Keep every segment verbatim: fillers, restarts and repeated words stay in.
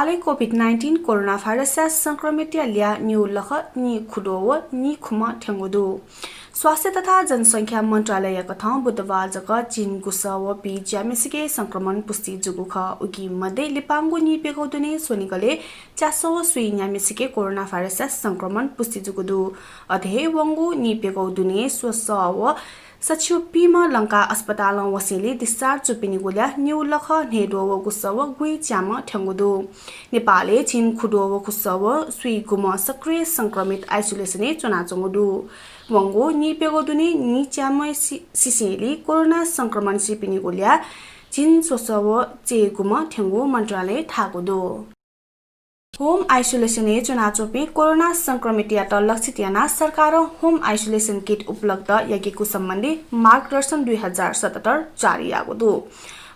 नेपालय् COVID nineteen corona भाइरसया संक्रमितया ल्याः निगू लख नीखुद्वः व नीखुम्ह थ्यंगु दु। स्वास्थ्य तथा जनसंख्या मन्त्रालयया कथं बुधबार जक झिंगुसः व पीज्याम्हेसिके संक्रमण पुष्टि जूगु खः। उकी मध्ये लिपांगु नीप्यघौ दुने स्वनिगलय् च्यासः व स्वीन्याम्हेसिके कोरोना भाइरसया संक्रमण पुष्टि जूगु दु। अथे हे वंगु नीप्यघौ दुने स्वसः व सछिउ पीम्ह लंकाः अस्पतालं वसेंलि discharge जूपिनिगु ल्याः निगू लख न्हय्द्वः व गुसः व गुइच्याम्ह थ्यंगु दु। नेपालय् झिंखुद्वः व खुसः व स्वीगुम्ह सक्रिय संक्रमित isolation-य् च्वनाच्वंगु दु। वंगु नीप्यघौ दुने नीच्याम्ह सि-, सिसेंलि कोरोना संक्रमण सीपिनिगु ल्याः झिंस्वसः व चय्गुम्ह थ्यंगु मन्त्रालयं धाःगु दु। Home isolation-य् च्वनाच्वंपिं कोरोना संक्रमितयात लक्षित यानाः सरकारं home isolation kit उपलब्ध याकेगु सम्बन्धी मार्गदर्शन दुई हजार सतहत्तर जारी याःगु दु।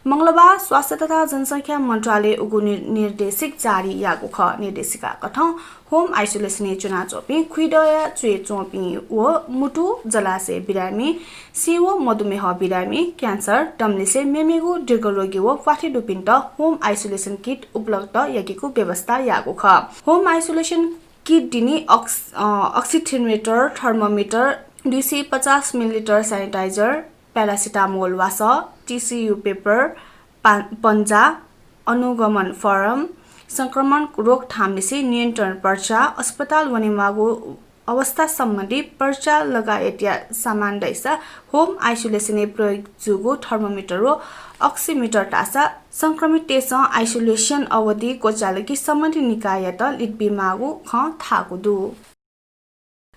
मंगलबार स्वास्थ्य तथा जनसंख्या मन्त्रालयं उगु नि-, निर्देशिका जारी याःगु खः। निर्देशिका कथं home isolation-य् च्वनाच्वंपिं खुइदँया च्वय् च्वंपिं व मुटु, जलाशय बिरामी, सिं व मधुमेह बिरामी, cancer, दमलिसे मेमेगु दीर्घरोगी व प्वाथी दुपिन्त home isolation kit उपलब्ध याकेगु व्यवस्था याःगु खः। Home isolation kit दुने अक्स-, अ, oximeter, thermometer, दुई सय पचास मिलिलिटर sanitizer, paracetamol वासः, tissue paper, पा-, पन्जा, अनुगमन फर्म, संक्रमण रोकथामलिसे नियन्त्रण पर्चा, अस्पताल वनेमाःगु अवस्था सम्बन्धी पर्चा लगायतया सामान दइसा home isolation-य् प्रयोग जूगु thermometer व oximeter ताःसा संक्रमिततय्सं isolation अवधि क्वचाय्केत सम्बन्धित निकाययात लित बीमाःगु खँ धाःगु दु।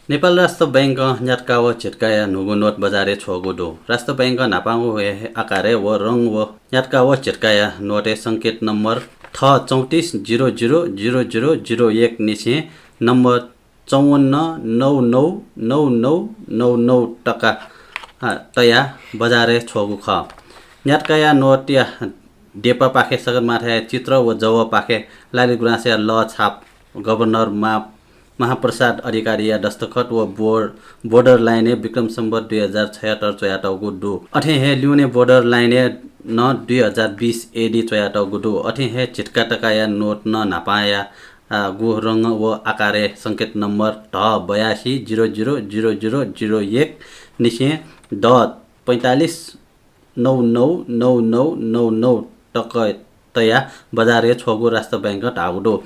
नेपाल राष्ट्र बैंकं न्यातका व झिटकाया न्हूगु नोट बजारय् छ्वःगु दु। राष्ट्र बैंकं न्हापांगु हे आकारय् व रंग व न्यातका व झिटकाया नोटय् संकेत नम्बर थ चौंतिस zero zero zero zero zero एक निसें नम्बर चौवन्न नौ नौ नौ नौ नौ नौ तका, आ, तयाः बजारय् छ्वःगु खः। न्यातकाया नोटया देपापाखे सगरमाथाया चित्र व जवःपाखे लालिगुराँसया लः छाप, गभर्नर मा-, महाप्रसाद अधिकारीया दस्तखत व बोर-, border line-य् विक्रम सम्वत दुई हजार छयत्तर च्वयातःगु दु। अथे हे ल्यूने border line-य् नं दुई हजार बीस AD च्वयातःगु दु। अथे हे झिटका तकाया नोट नं न्हापांया, आ, गु रंग व आकारय् संकेत नम्बर ध बयासी zero zero zero zero zero एक निसें द पैंतालिस नौ नौ नौ नौ नौ नौ तक तयाः बजारय् छ्वःगु राष्ट्र बैंकं धाःगु दु।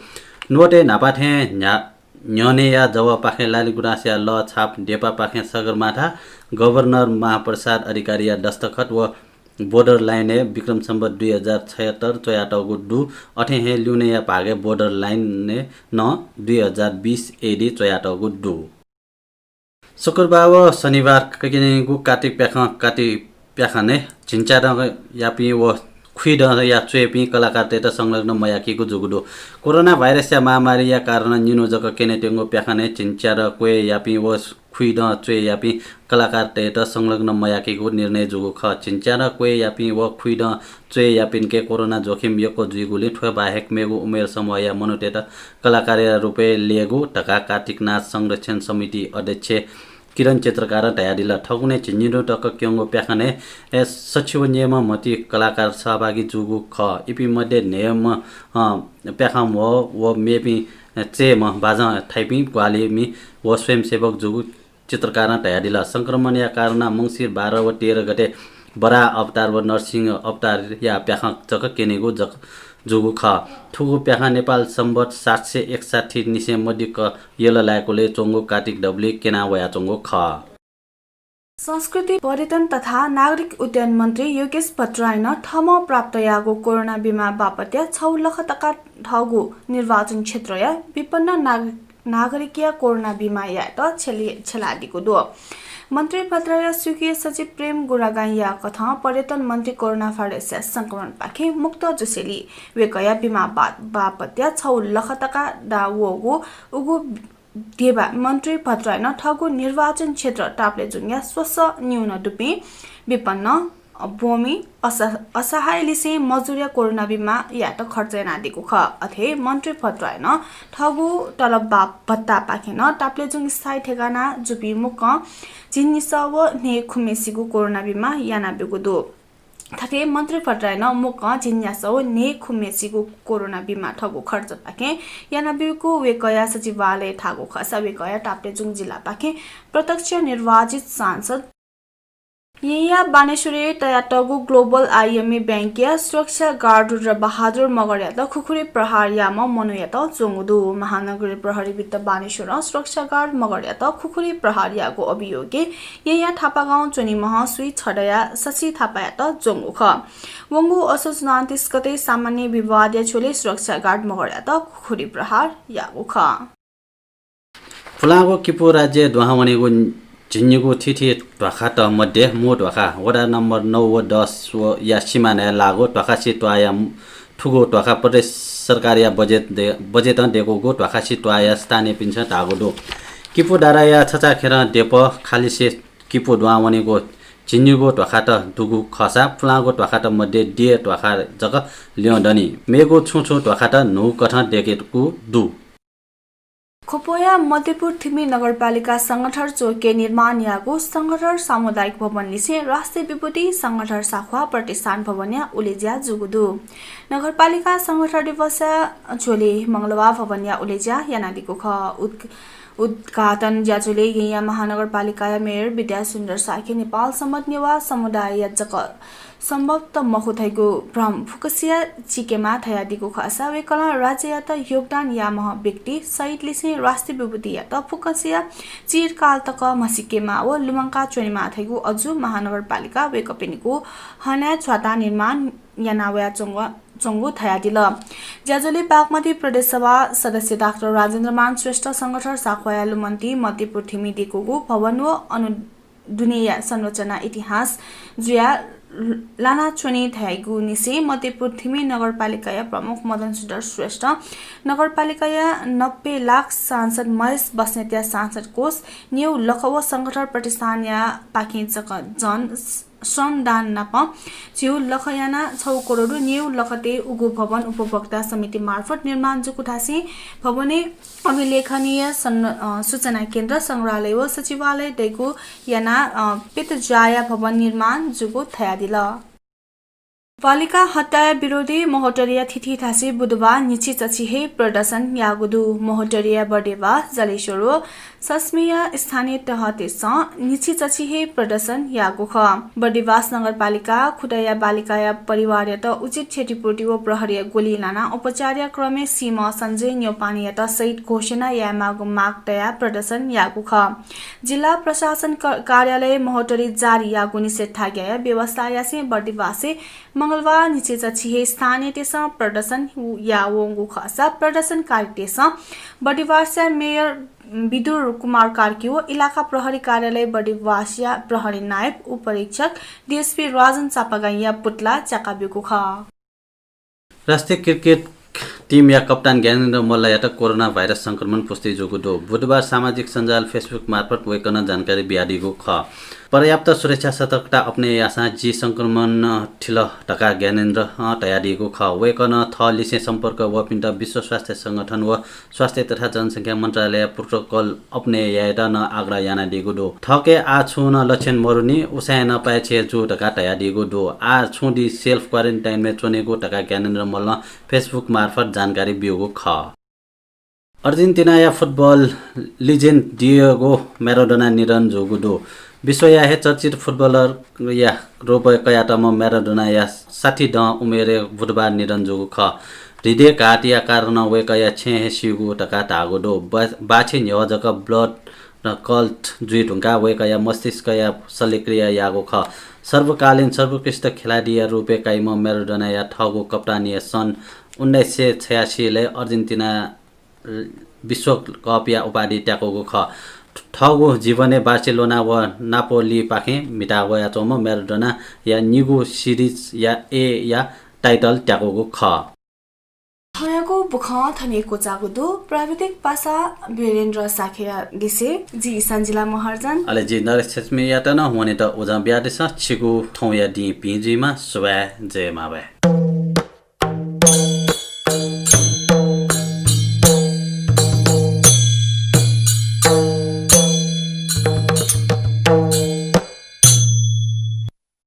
नोटय् न्हापा थें न्ह्या-, न्ह्यःनेया जवःपाखें लालिगुराँसया लः छाप, देपापाखें सगरमाथा, गभर्नर महाप्रसाद अधिकारीया दस्तखत व border line-य् विक्रम सम्वत दुई हजार छयत्तर च्वयातःगु दु। अथे हे ल्यूनेया भागय् border line-य् नं दुई हजार बीस AD च्वयातःगु दु। शुक्रबार व शनिबार क्यनेगु कात्तिक प्याखं, कात्तिक प्याखनय् झिंच्यादँयापिं व खुइदँया च्वय्पिं कलाकारतय्त संलग्न मयाकेगु जूगु दु। कोरोना भाइरसया महामारीया कारणं निन्हु जक क्यनेत्यंगु प्याखनय् झिंच्यादँ क्वय् यापिं व खुइदँ च्वय् यापिं कलाकारतय्त संलग्न मयाकेगु निर्णय जूगु खः। झिंच्यादँ क्वय् यापिं व खुइदँ च्वय् यापिन्के कोरोना जोखिम यक्व जुइगुलिं थ्व बाहेक मेगु उमेर समूहया मनूतय्त कलाकारया रूपय् लयेगु धकाः कात्तिकनाथ संरक्षण समिति अध्यक्ष किरण चित्रकारं धयादिल। थौंकन्हय् झिंनिन्हु तक क्यंगु प्याखनय्, ए, सछि व न्यय्म्ह म्हति कलाकार सहभागी जूगु खः। इपिं मध्ये न्हय्म्ह, अ, प्याखं म्हो व मेपिं चय्म्ह बाजं थाइपिं ग्वाहालिमि व स्वयंसेवक जूगु चित्रकारं धयादिल। संक्रमणया कारणं मंसिर बाह्र व तेह्र गते वराह अवतार व नरसिंह अवतारया प्याखं जक क्यनेगु जक जूगु खः। थुगु प्याखं नेपाल सम्वत सात सय एकसट्ठी निसें मदिक्क यल लाय्कुलय् च्वंगु कात्तिक दबुलिइ क्यना वयाच्वंगु खः। संस्कृति, पर्यटन तथा नागरिक उड्डयन मन्त्री योगेश भट्टराईं थःम्हं प्राप्त याःगु कोरोना बिमा बापतया छगू लख तका थःगु निर्वाचन क्षेत्रया विपन्न नाग-, नागरिकया कोरोना बिमा यायेत छ्यले-, छ्यलादीगु दु। मन्त्री भट्टराईया स्वकीय सचिव प्रेम गुरागाईंया कथं पर्यटन मन्त्री कोरोना भाइरसया संक्रमणपाखें मुक्त जुसेंलि वय्कःया बिमा बा-, बापतया छगू लख तका दां वःगु उगु ध्यबा मन्त्री भट्टराईं थःगु निर्वाचन क्षेत्र ताप्लेजुङया स्वसः न्यून दुपिं विपन्न, ब्वमि, अस-, असहायलिसें मजदुरया कोरोना बिमा यायेत खर्च यानादीगु खः। अथे मन्त्री भट्टराईं थःगु तलब बा-, भत्तापाखें नं ताप्लेजुङ स्थायी ठेगाना जूपिं मुक्कं झिंनिसः व न्हय्खुम्हेसिगु कोरोना बिमा यानाब्यूगु दु। थथे मन्त्री भट्टराईं मक्वं झिंन्यासः व न्हय्खुम्हेसिगु कोरोना बिमा थःगु खर्चपाखें यानाब्यूगु वय्कःया सचिवालयं धाःगु खःसा वय्कःया ताप्लेजुङ जिल्लापाखें प्रत्यक्ष निर्वाचित सांसद येँया बानेश्वरय् तयातःगु Global I M A Bank या सुरक्षा guard रुद्र बहादुर मगरयात खुखुरी प्रहार याःम्ह मनूयात ज्वंगु दु। महानगरीय प्रहरी वृत्त बानेश्वरं सुरक्षा guard मगरयात खुखुरी प्रहार याःगु अभियोगय् येँया थापागाउँ च्वनीम्ह स्वीछदँया शशि थापायात ज्वंगु खः। वंगु असोज उनान्तिस गते सामान्य विवादया झ्वलय् सुरक्षा guard मगरयात खुखुरी प्रहार याःगु खः। पुलांगु किपू राज्यय् दुहां वनीगु झिंनिगू थीथी ध्वाखात मध्ये मू ध्वाखा वडा नम्बर नौ व दस व या सिमानाय् लाःगु ध्वाखासि त्वाःया थुगु ध्वाखा प्रदेश सरकारया बजेट दे-, बजेटं दय्कूगु ध्वाखासि त्वाःया स्थानीयपिन्सं धाःगु दु। किपू डाँडाया छचाःखेरं देपः खालिसे किपू दुहां वनीगु झिंनिगू ध्वाखात दुगु खःसा पुलांगु ध्वाखात मध्ये द्यः ध्वाखा जक ल्यं दनि। मेगु छुं छुं ध्वाखात न्हूकथं दय्केगु दु। ख्वपया मध्यपुर थिमि नगरपालिका संगठर चोकय् निर्माण याःगु संगठर सामुदायिक भवनलिसें राष्ट्रिय विभूति संगठर साख्वाः प्रतिष्ठान भवनया उलेज्या जूगु दु। नगरपालिका संगठर दिवसया झ्वलय् मंगलबार भवनया उलेज्या यानादीगु खः। उद्घ-, उद्घाटन ज्याझ्वलय् येँया महानगरपालिकाया मेयर विद्यासुन्दर शाक्यं नेपाल सम्बत नेवाः समुदायया जक सम्भव त मखु धइगु भ्रम फुक्कसिया चीकेमाः धयादीगु खःसा वय्कलं राज्ययात योगदान याःम्ह व्यक्ति शहीदलिसें राष्ट्रिय विभूतियात फुक्कसिया चिरकाल तक म्हसीकेमाः व लुमंका च्वनेमाः धइगु अजू महानगरपालिका वय्कःपिनिगु हनाय् झ्वाता निर्माण याना वयाच्वंगु, च्वंगु धयादिल। ज्याझ्वलय् बागमती प्रदेश सभा सदस्य डाक्टर राजेन्द्रमान श्रेष्ठ संगठर साख्वाःया लुमन्ति मध्यपुर थिमि दय्कूगु भवन व अनु दुनेया संरचना इतिहास जुया लानाच्वनी धयागु निसें मध्यपुर थिमि नगरपालिकाया प्रमुख मदन सुन्दर श्रेष्ठ, नगरपालिकाया नब्बे लाख सांसद महेश बस्नेतया सांसद कोष, न्यू लख व संगठन प्रतिष्ठानया पाखें जक जन श्रमदान नाप झिउ लख याना छौ करोड न्यू लखते उगु भवन उपभोक्ता समिति मार्फत निर्माण जूगु धासें भवनय् अभिलेखनीय सं-, अ, सूचना केन्द्र, संग्रहालय व सचिवालय दय्कू याना, अ, पेतज्याया भवन निर्माण जूगु धयादिल। बालिका हत्याया विरोधी महोत्तरीया थिथि थासय् बुधबार न्हिच्छि चच्छि हे प्रदर्शन याःगु दु। महोत्तरीया बर्दिवास, जलेश्वर व सस्मिया स्थानीय तहतय्सं न्हिच्छि चच्छि हे प्रदर्शन याःगु खः। बर्दिवास नगरपालिका खुदया बालिकाया परिवारयात उचित क्षतिपूर्ति व प्रहरीया गोली लानाः उपचारया क्रमय् सीम्ह सञ्जय न्यौपानेयात शहीद घोषणा यायेमाःगु माग तयाः प्रदर्शन याःगु खः। जिल्ला प्रशासन क-, कार्यालयं महोत्तरी जारी याःगु निषेधाज्ञाया व्यवस्था यासें बर्दिवासय् मंगलबार न्हिच्छि चच्छि हे स्थानीयतय्सं प्रदर्शन याः वंगु खःसा प्रदर्शनकारीतय्सं बर्दिवासया मेयर विदुर कुमार कार्की व इलाका प्रहरी कार्यालय बर्दिवासया प्रहरी नायब उपरीक्षक डिएसपी राजन चापागाईंया पुतला च्याका ब्यूगु खः। राष्ट्रिय क्रिकेट टिमया कप्तान ज्ञानेन्द्र मल्लयात कोरोना भाइरस संक्रमण पुष्टि जूगु दु। बुधबार सामाजिक सञ्जाल Facebook मार्फत वय्कलं जानकारी बियादीगु खः। पर्याप्त सुरक्षा सतर्कता अपनय् याःसां जि संक्रमण थिल धकाः ज्ञानेन्द्रं धयादीगु खः। वय्कलं थःलिसें सम्पर्क वःपिन्त विश्व स्वास्थ्य संगठन व स्वास्थ्य तथा जनसंख्या मन्त्रालयया प्रोटोकल अपनय् यायेत नं आग्रह यानादीगु दु। थःके आः छुं नं लक्षण मरुनि, उसाँय् नं पाय्छि हे जू धकाः धयादीगु दु। आः छुं दिं self quarantine-य् च्वनेगु धकाः ज्ञानेन्द्र मल्लं Facebook मार्फत जानकारी ब्यूगु खः। अर्जेन्टिनाया फुटबल legend डिएगो म्याराडोना निधन जूगु दु। विश्वया हे चर्चित फुटबलरया रूपय् कयातःम्ह म्याराडोनाया साठी दँ उमेरय् बुधबार निधन जूगु खः। हृदयघातया कारणं वय्कःया छेँय् हे सीगु धकाः धाःगु दु। बा-, बाछि न्ह्यः जक blood clot जुइ धुंकाः वय्कःया मस्तिष्कया शल्यक्रिया याःगु खः। सर्वकालीन सर्वोत्कृष्ट खेलाडीया रूपय् काइम्ह म्याराडोनाया थःगु कप्तानीय् सन् उन्नाइस सय छयासीलय् अर्जेन्टिना विश्वकपया उपाधि त्याकूगु खः। थःगु जीवनय् बार्सिलोना व नापोलीपाखें म्हिता वयाच्वंम्ह म्याराडोनाया निगू सिरिजया एया टाइटल त्याकूगु खः। थौंयागु बुखँ थन हे क्वचाःगु दु। प्राविधिक पासा वीरेन्द्र शाक्यया लिसे जि सञ्जिला महर्जन। अले जि नरेश छेस्मीयात नं वनेत उजं बियादिसँ। छिगु थौंया दिं भिं जुइमा। सुभाय्, जय मांभाय्।